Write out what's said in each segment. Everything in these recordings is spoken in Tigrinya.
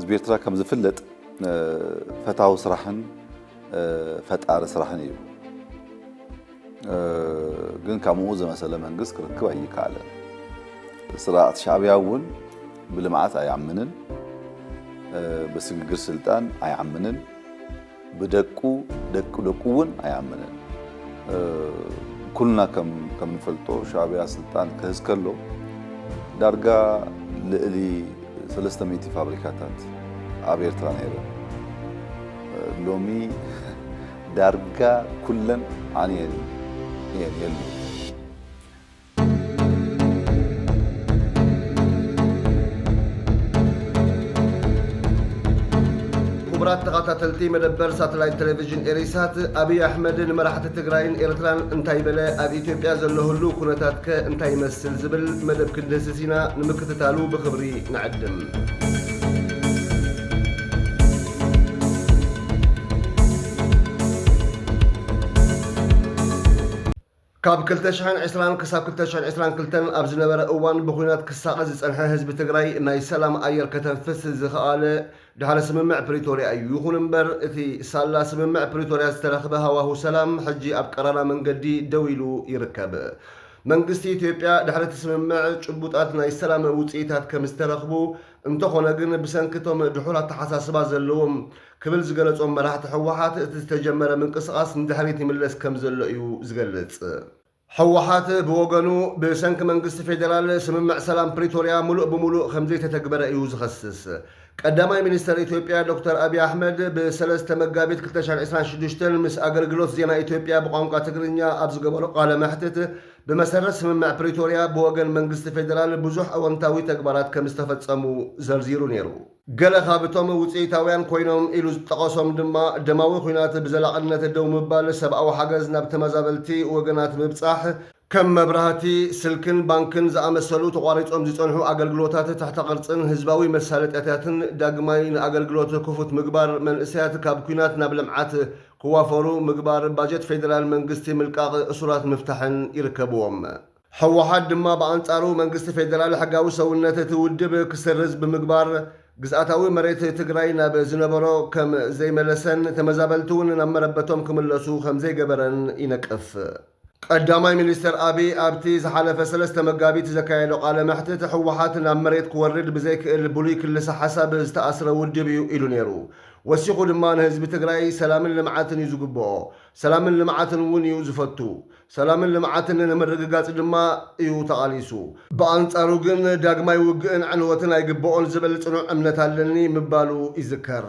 ህዝቢ ኤርትራ ከም ዝፍለጥ፣ እ፣ ፈታዊ ስራሕን፣ እ፣ ፈጣሪ ስራሕን እዩ። እ፣ ግን ከምኡ ዝመሰለ መንግስት ክረክብ ኣይከኣለን። ስርዓት ሻዕብያ እውን ብልምዓት ኣይኣምንን፣ እ፣ ብስግግር ስልጣን ኣይኣምንን፣ ብደቁ፣ ደቂ ደቁ እውን ኣይኣምንን። እ፣ ኩልና ከም፣ ከም ንፈልጦ ሻዕብያ ስልጣን ክሕዝ ከሎ ዳርጋ ልዕሊ ሰለስተ ሚእቲ ፋብሪካታት ኣብ ኤርትራ ነይረን። እ፣ ሎሚ ዳርጋ ኩለን ዓንየን እየን፣ የሉ። ክቡራት ተኸታተልቲ መደበር ሳተላይት ቴሌቪዥን ኤሪሳት፣ ኣብይ ኣሕመድ ንመራሕቲ ትግራይን ኤርትራን እንታይ በለ፣ ኣብ ኢትዮጵያ ዘሎ ህሉው ኩነታትከ እንታይ ይመስል ዝብል መደብ ክንድህስስ ኢና። ንምክትታሉ ብኽብሪ ንዕድም። ካብ ክልተ ሽሕን ዕስራን ክሳብ ክልተ ሽሕን ዕስራን ክልተን ኣብ ዝነበረ እዋን ብኹናት ክሳቐ ዝጸንሐ ህዝቢ ትግራይ ናይ ሰላም ኣየር ከተንፍስ ዝኸኣለ ድሕሪ ስምምዕ ፕሪቶርያ እዩ። ይኹን እምበር እቲ ሳላ ስምምዕ ፕሪቶርያ ዝተረኽበ ሃዋሁ ሰላም ሕጂ ኣብ ቀራና መንገዲ ደው ኢሉ ይርከብ። መንግስቲ ኢትዮጵያ ድሕሪ እቲ ስምምዕ ጭቡጣት ናይ ሰላም ውጽኢታት ከም ዝተረኽቡ፣ እንተኾነ ግን ብሰንኪ እቶም ድሑር ኣተሓሳስባ ዘለዎም ክብል ዝገለጾም መራሕቲ ህወሓት እቲ ዝተጀመረ ምንቅስቓስ ንድሕሪት ይምለስ ከም ዘሎ እዩ ዝገልጽ። ህወሓት ብወገኑ ብሰንኪ መንግስቲ ፌዴራል ስምምዕ ሰላም ፕሪቶርያ ምሉእ ብምሉእ ከም ዘይተተግበረ እዩ ዝኸስስ። ቀዳማይ ሚኒስተር ኢትዮጵያ ዶክተር ኣብይ ኣሕመድ ብሰለስተ መጋቢት ክልተ ሽሕን ዕስራን ሽዱሽተን ምስ ኣገልግሎት ዜና ኢትዮጵያ ብቋንቋ ትግርኛ ኣብ ዝገበሮ ቃለ መሕትት፣ ብመሰረት ስምምዕ ፕሪቶርያ ብወገን መንግስቲ ፌዴራል ብዙሕ ኣወንታዊ ተግባራት ከም ዝተፈጸሙ ዘርዚሩ ነይሩ። ገለ ካብቶም ውጽኢታውያን ኮይኖም ኢሉ ዝጠቐሶም ድማ ደማዊ ኲናት ብዘላቕነት ደው ምባል፣ ሰብኣዊ ሓገዝ ናብ ተመዛበልቲ ወገናት ምብጻሕ፣ ከም መብራህቲ፣ ስልክን ባንክን ዝኣመሰሉ ተቋሪጾም ዝጸንሑ ኣገልግሎታት ትሕተ ቅርጽን ህዝባዊ መሳለጥያታትን ዳግማይ ንኣገልግሎት ክፉት ምግባር፣ መንእሰያት ካብ ኲናት ናብ ልምዓት ክዋፈሩ ምግባር፣ ባጀት ፌደራል መንግስቲ ምልቃቕ፣ እሱራት ምፍታሕን ይርከብዎም። ህወሓት ድማ ብኣንጻሩ መንግስቲ ፌደራል ሕጋዊ ሰውነት እቲ ውድብ ክስርዝ ብምግባር፣ ግዝኣታዊ መሬት ትግራይ ናብ ዝነበሮ ከም ዘይመለሰን ተመዛበልቲ እውን ናብ መረበቶም ክምለሱ ከም ዘይገበረን ይነቅፍ። ቀዳማይ ሚኒስተር ኣብይ ኣብቲ ዝሓለፈ ሰለስተ መጋቢት ዘካየዶ ቃለ መሕትት፣ ህወሓት ናብ መሬት ክወርድ ብዘይክእል ብሉይ ክልሰ ሓሳብ ዝተኣስረ ውድብ እዩ ኢሉ ነይሩ። ወሲኹ ድማ ንህዝቢ ትግራይ ሰላምን ልምዓትን እዩ ዝግብኦ። ሰላምን ልምዓትን እውን እዩ ዝፈቱ። ሰላምን ልምዓትን ንምርግጋጽ ድማ እዩ ተቓሊሱ። ብኣንጻሩ ግን ዳግማይ ውግእን ዕንወትን ኣይግብኦን ዝብል ጽኑዕ እምነት ኣለኒ ምባሉ ይዝከር።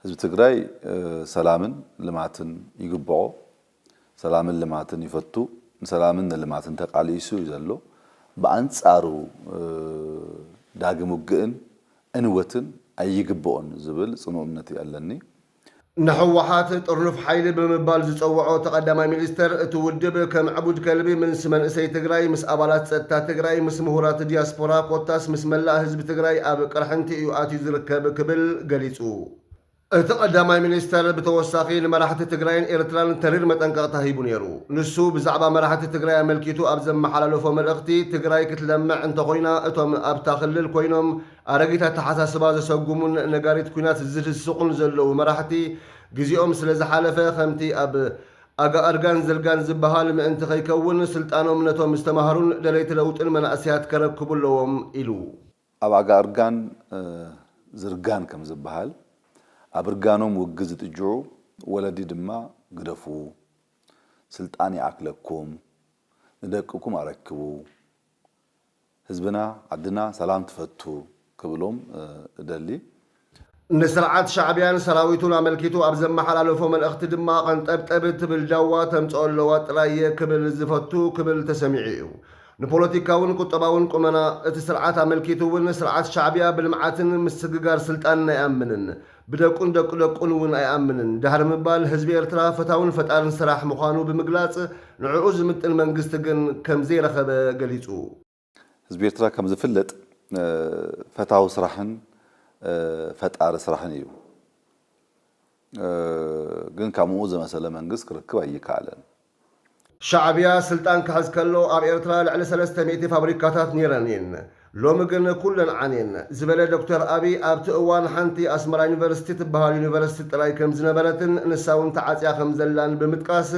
ህዝቢ ትግራይ፣ እ፣ ሰላምን ልምዓትን ይግብኦ። ሰላምን ልምዓትን ይፈቱ። ንሰላምን ንልምዓትን ተቓሊሱ እዩ ዘሎ። ብኣንጻሩ፣ እ፣ ዳግም ውግእን ዕንወትን ኣይግብኦን ዝብል ጽኑዕ እምነት እዩ ኣለኒ። ንህወሓት ጥርኑፍ ሓይሊ ብምባል ዝጸውዖ እቲ ቀዳማይ ሚኒስተር፣ እቲ ውድብ ከም ዕቡድ ከልቢ ምስ መንእሰይ ትግራይ፣ ምስ ኣባላት ጸጥታ ትግራይ፣ ምስ ምሁራት ዲያስፖራ፣ ኮታስ ምስ መላእ ህዝቢ ትግራይ ኣብ ቅርሕንቲ እዩ ኣትዩ ዝርከብ ክብል ገሊጹ። እቲ ቀዳማይ ሚኒስተር ብተወሳኺ ንመራሕቲ ትግራይን ኤርትራን ተሪር መጠንቀቕታ ሂቡ ነይሩ። ንሱ ብዛዕባ መራሕቲ ትግራይ ኣመልኪቱ ኣብ ዘመሓላለፎ መልእኽቲ፣ ትግራይ ክትለምዕ እንተኾይና እቶም ኣብታ ክልል ኮይኖም ኣረጊት ኣተሓሳስባ ዘሰጉሙን ነጋሪት ኲናት ዝድስቑን ዘለዉ መራሕቲ ግዜኦም ስለ ዝሓለፈ፣ ከምቲ ኣብ ኣጋ እርጋን ዝርጋን ዝበሃል ምእንቲ ከይከውን፣ ስልጣኖም ነቶም ዝተማህሩን ደለይቲ ለውጥን መናእሰያት ከረክቡ ኣለዎም ኢሉ። ኣብ ኣጋ እርጋን፣ እ፣ ዝርጋን ከም ዝበሃል፣ ኣብ እርጋኖም ውግእ ዝጥጅዑ ወለዲ ድማ ግደፉ፣ ስልጣን ይኣክለኩም፣ ንደቅኩም ኣረክቡ፣ ህዝብና ዓድና ሰላም ትፈቱ ክብሎም፣ እ፣ እደሊ። ንስርዓት ሻዕብያን ሰራዊቱን ኣመልኪቱ ኣብ ዘመሓላለፎ መልእኽቲ ድማ፣ ቀንጠብጠብ ትብል ዳዋ ተምጽኦ ኣለዋ ጥራይ እየ ክብል ዝፈቱ ክብል ተሰሚዑ እዩ። ንፖለቲካውን ቁጠባውን ቁመና እቲ ስርዓት ኣመልኪቱ እውን፣ ስርዓት ሻዕብያ ብልምዓትን ምስግጋር ስልጣንን ኣይኣምንን፣ ብደቁን ደቂ ደቁን እውን ኣይኣምንን ድሕሪ ምባል፣ ህዝቢ ኤርትራ ፈታውን ፈጣርን ስራሕ ምዃኑ ብምግላጽ፣ ንዕኡ ዝምጥን መንግስቲ ግን ከም ዘይረኸበ ገሊጹ። ህዝቢ ኤርትራ ከም ዝፍለጥ፣ እ፣ ፈታዊ ስራሕን፣ እ፣ ፈጣሪ ስራሕን እዩ። እ፣ ግን ከምኡ ዝመሰለ መንግስት ክረክብ ኣይከኣለን። ሻዕብያ ስልጣን ክሕዝ ከሎ ኣብ ኤርትራ ልዕሊ ሰለስተ ሚእቲ ፋብሪካታት ነይረን እየን። ሎሚ ግን ኩለን ዓንየን ዝበለ ዶክተር ኣቢይ፣ ኣብቲ እዋን ሓንቲ ኣስመራ ዩኒቨርሲቲ ትበሃል ዩኒቨርሲቲ ጥራይ ከም ዝነበረትን ንሳ እውን ተዓጽያ ከም ዘላን ብምጥቃስ፣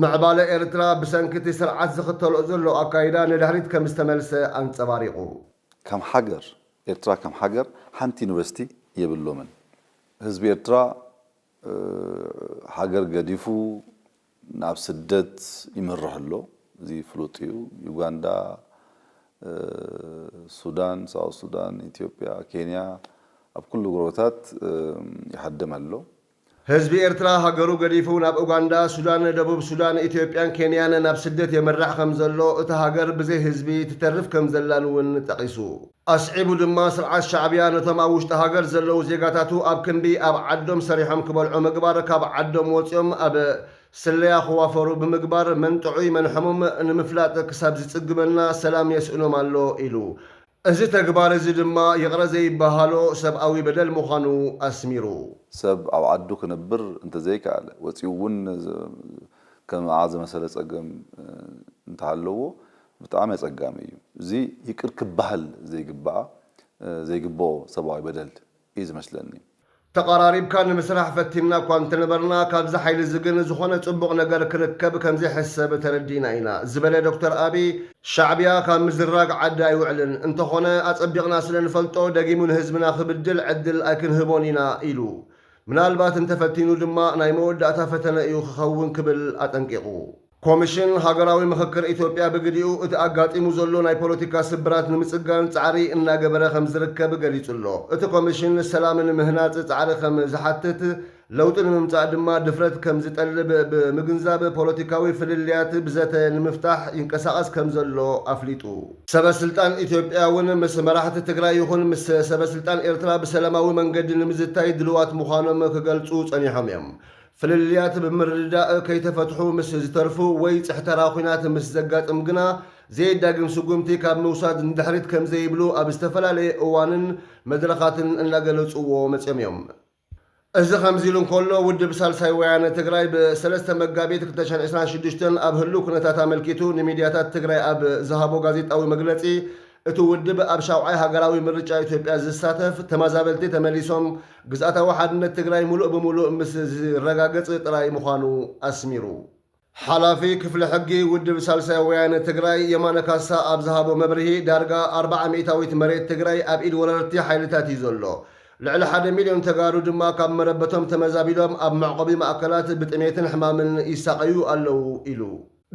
ምዕባለ ኤርትራ ብሰንኪ እቲ ስርዓት ዝኽተሎ ዘሎ ኣካይዳ ንድሕሪት ከም ዝተመልሰ ኣንጸባሪቑ። ከም ሃገር፣ ኤርትራ ከም ሃገር ሓንቲ ዩኒቨርሲቲ የብሎምን። ህዝቢ ኤርትራ ሃገር ገዲፉ ናብ ስደት ይምርሕ ኣሎ። እዚ ፍሉጥ እዩ። ዩጋንዳ፣ ሱዳን፣ ሳውት ሱዳን፣ ኢትዮጵያ፣ ኬንያ፣ ኣብ ኩሉ ጎረቤታት ይሃድም ኣሎ። ህዝቢ ኤርትራ ሃገሩ ገዲፉ ናብ ኡጋንዳ፣ ሱዳን፣ ደቡብ ሱዳን፣ ኢትዮጵያን ኬንያን ናብ ስደት የምርሕ ከም ዘሎ፣ እታ ሃገር ብዘይ ህዝቢ ትተርፍ ከም ዘላን እውን ጠቒሱ። ኣስዒቡ ድማ፣ ስርዓት ሻዕብያ ነቶም ኣብ ውሽጢ ሃገር ዘለዉ ዜጋታቱ ኣብ ክንዲ ኣብ ዓዶም ሰሪሖም ክበልዑ ምግባር፣ ካብ ዓዶም ወጺኦም ኣብ ስለያ ክዋፈሩ ብምግባር፣ መን ጥዑይ መን ሕሙም ንምፍላጥ ክሳብ ዝጽግመና ሰላም የስእኖም ኣሎ ኢሉ። እዚ ተግባር እዚ ድማ ይቕረ ዘይበሃሎ ሰብኣዊ በደል ምዃኑ ኣስሚሩ። ሰብ ኣብ ዓዱ ክነብር እንተዘይከኣለ፣ ወጺኡ እውን ከም ንዓ ዝመሰለ ጸገም እንተሃለዎ ብጣዕሚ ኣጸጋሚ እዩ። እዚ ይቅር ክበሃል ዘይግበኣ ዘይግበኦ ሰብኣዊ በደል እዩ ዝመስለኒ። ተቐራሪብካ ንምስራሕ ፈቲንና እኳ እንተነበርና፣ ካብዚ ሓይሊ እዚ ግን ዝኾነ ጽቡቕ ነገር ክርከብ ከምዘይሕሰብ ተረዲእና ኢና ዝበለ ዶክተር ኣቢይ፣ ሻዕብያ ካብ ምዝራግ ዓዲ ኣይውዕልን፣ እንተኾነ ኣጸቢቕና ስለ ንፈልጦ ደጊሙ ንህዝብና ክብድል ዕድል ኣይክንህቦን ኢና ኢሉ። ምናልባት እንተፈቲኑ ድማ ናይ መወዳእታ ፈተነ እዩ ክኸውን ክብል ኣጠንቂቑ። ኮሚሽን ሃገራዊ ምኽክር ኢትዮጵያ ብግዲኡ፣ እቲ ኣጋጢሙ ዘሎ ናይ ፖለቲካ ስብራት ንምጽጋን ጻዕሪ እናገበረ ከም ዝርከብ ገሊጹ ኣሎ። እቲ ኮሚሽን ሰላም ንምህናጽ ጻዕሪ ከም ዝሓትት፣ ለውጢ ንምምጻእ ድማ ድፍረት ከም ዝጠልብ ብምግንዛብ፣ ፖለቲካዊ ፍልልያት ብዘተ ንምፍታሕ ይንቀሳቐስ ከም ዘሎ ኣፍሊጡ። ሰበ ስልጣን ኢትዮጵያ እውን ምስ መራሕቲ ትግራይ ይኹን ምስ ሰበ ስልጣን ኤርትራ ብሰላማዊ መንገዲ ንምዝታይ ድልዋት ምዃኖም ክገልጹ ጸኒሖም እዮም። ፍልልያት ብምርድዳእ ከይተፈትሑ ምስ ዝተርፉ ወይ ጽሕተራ ኲናት ምስ ዘጋጥም ግና፣ ዘየዳግም ስጉምቲ ካብ ምውሳድ ንድሕሪት ከም ዘይብሉ ኣብ ዝተፈላለየ እዋንን መድረኻትን እናገለጽዎ መጺኦም እዮም። እዚ ከምዚ ኢሉ እንከሎ፣ ውድብ ሳልሳይ ወያነ ትግራይ ብ ሰለስተ መጋቢት ክልተ ሽሕን ዕስራን ሽዱሽተን ኣብ ህሉው ኩነታት ኣመልኪቱ ንሚድያታት ትግራይ ኣብ ዝሃቦ ጋዜጣዊ መግለጺ፣ እቲ ውድብ ኣብ ሻውዓይ ሃገራዊ ምርጫ ኢትዮጵያ ዝሳተፍ፣ ተመዛበልቲ ተመሊሶም ግዝኣታዊ ሓድነት ትግራይ ሙሉእ ብሙሉእ ምስ ዝረጋገጽ ጥራይ ምዃኑ ኣስሚሩ። ሓላፊ ክፍሊ ሕጊ ውድብ ሳልሳይ ወያነ ትግራይ የማነ ካሳ ኣብ ዝሃቦ መብርሂ፣ ዳርጋ ኣርብዓ ሚእታዊት መሬት ትግራይ ኣብ ኢድ ወረርቲ ሓይልታት እዩ ዘሎ። ልዕሊ ሓደ ሚልዮን ተጋሩ ድማ ካብ መረበቶም ተመዛቢሎም ኣብ መዕቆቢ ማእከላት ብጥሜትን ሕማምን ይሳቐዩ ኣለዉ ኢሉ።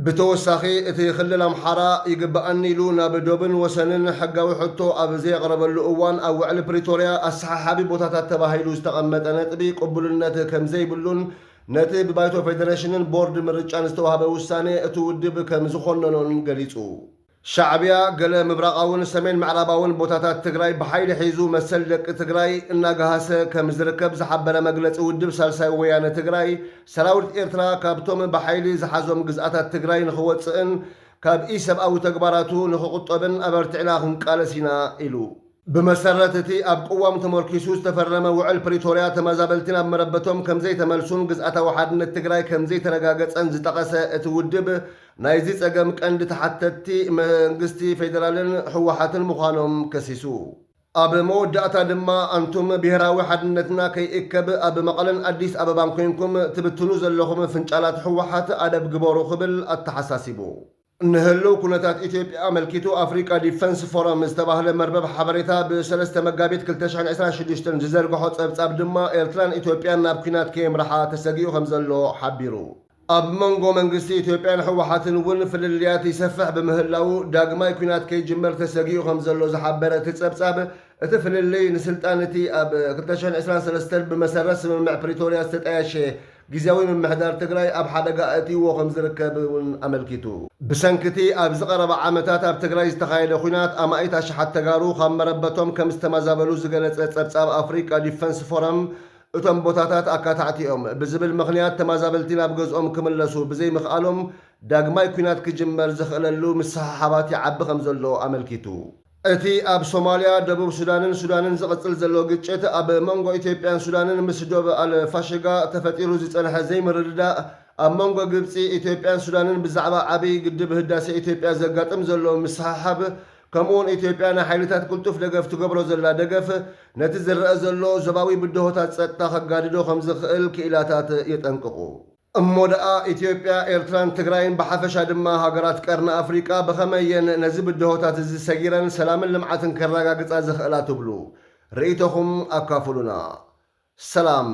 ብተወሳኺ፣ እቲ ክልል ኣምሓራ ይግበኣኒ ኢሉ ናብ ዶብን ወሰንን ሕጋዊ ሕቶ ኣብ ዘየቕረበሉ እዋን፣ ኣብ ውዕሊ ፕሪቶርያ ኣሰሓሓቢ ቦታታት ተባሂሉ ዝተቐመጠ ነጥቢ ቅቡልነት ከም ዘይብሉን ነቲ ብባይቶ ፌደሬሽንን ቦርድ ምርጫን ዝተዋህበ ውሳኔ እቲ ውድብ ከም ዝኾነኖን ገሊጹ። ሻዕብያ ገለ ምብራቓውን ሰሜን ምዕራባውን ቦታታት ትግራይ ብሓይሊ ሒዙ መሰል ደቂ ትግራይ እናገሃሰ ከም ዝርከብ ዝሓበረ መግለጺ ውድብ ሳልሳይ ወያነ ትግራይ፣ ሰራዊት ኤርትራ ካብቶም ብሓይሊ ዝሓዞም ግዝኣታት ትግራይ ንኽወጽእን ካብ ኢሰብኣዊ ተግባራቱ ንኽቑጠብን ኣበርቲዕና ክንቃለስ ኢና ኢሉ። ብመሰረት እቲ ኣብ ቅዋም ተመርኪሱ ዝተፈረመ ውዕል ፕሪቶርያ፣ ተመዛበልቲ ናብ መረበቶም ከምዘይተመልሱን ግዝኣታዊ ሓድነት ትግራይ ከምዘይተረጋገጸን ዝጠቐሰ እቲ ውድብ፣ ናይዚ ጸገም ቀንዲ ተሓተትቲ መንግስቲ ፌደራልን ህወሓትን ምዃኖም ከሲሱ። ኣብ መወዳእታ ድማ፣ ኣንቱም ብሄራዊ ሓድነትና ከይእከብ ኣብ መቐለን ኣዲስ ኣበባን ኮይንኩም ትብትኑ ዘለኹም ፍንጫላት ህወሓት ኣደብ ግበሩ ክብል ኣተሓሳሲቡ። ንህልው ኩነታት ኢትዮጵያ ኣመልኪቱ ኣፍሪቃ ዲፈንስ ፎረም ዝተባህለ መርበብ ሓበሬታ ብሰለስተ መጋቢት ክልተ ሽሕን ዕስራን ሽዱሽተን ዝዘርግሖ ጸብጻብ ድማ ኤርትራን ኢትዮጵያን ናብ ኲናት ከየምርሓ ተሰጊኡ ከም ዘሎ ሓቢሩ። ኣብ መንጎ መንግስቲ ኢትዮጵያን ህወሓትን እውን ፍልልያት ይሰፍሕ ብምህላዉ ዳግማይ ኲናት ከይጅመር ተሰጊኡ ከም ዘሎ ዝሓበረ እቲ ጸብጻብ፣ እቲ ፍልልይ ንስልጣን እቲ ኣብ ክልተ ሽሕን ዕስራን ሰለስተን ብመሰረት ስምምዕ ፕሪቶርያ ዝተጣየሸ ግዝያዊ ምምሕዳር ትግራይ ኣብ ሓደጋ ኣእትይዎ ከም ዝርከብ እውን ኣመልኪቱ። ብሰንኪ እቲ ኣብዚ ቀረባ ዓመታት ኣብ ትግራይ ዝተኻየደ ኲናት ኣማኢት ኣሽሓት ተጋሩ ካብ መረበቶም ከም ዝተመዛበሉ ዝገለጸ ጸብጻብ ኣፍሪቃ ዲፈንስ ፎረም፣ እቶም ቦታታት ኣካታዕቲ እዮም ብዝብል ምኽንያት ተመዛበልቲ ናብ ገዝኦም ክምለሱ ብዘይምኽኣሎም ዳግማይ ኲናት ክጅመር ዝኽእለሉ ምስሕሓባት ይዓቢ ከም ዘሎ ኣመልኪቱ። እቲ ኣብ ሶማልያ፣ ደቡብ ሱዳንን ሱዳንን ዝቕጽል ዘሎ ግጭት፣ ኣብ መንጎ ኢትዮጵያን ሱዳንን ምስ ዶብ ኣልፋሽጋ ተፈጢሩ ዝጸንሐ ዘይምርድዳእ፣ ኣብ መንጎ ግብጺ፣ ኢትዮጵያን ሱዳንን ብዛዕባ ዓቢ ግድብ ህዳሴ ኢትዮጵያ ዘጋጥም ዘሎ ምስሕሓብ ከምኡውን ኢትዮጵያ ንሓይልታት ቅልጡፍ ደገፍ ትገብሮ ዘላ ደገፍ ነቲ ዝረኣ ዘሎ ዞባዊ ብድሆታት ጸጥታ ከጋድዶ ከም ዝኽእል ክኢላታት የጠንቅቑ። እሞ ደኣ ኢትዮጵያ፣ ኤርትራን ትግራይን ብሓፈሻ ድማ ሃገራት ቀርኒ ኣፍሪቃ ብኸመይ እየን ነዚ ብድሆታት እዚ ሰጊረን ሰላምን ልምዓትን ከረጋግጻ ዝኽእላ ትብሉ? ርእይቶኹም ኣካፍሉና። ሰላም።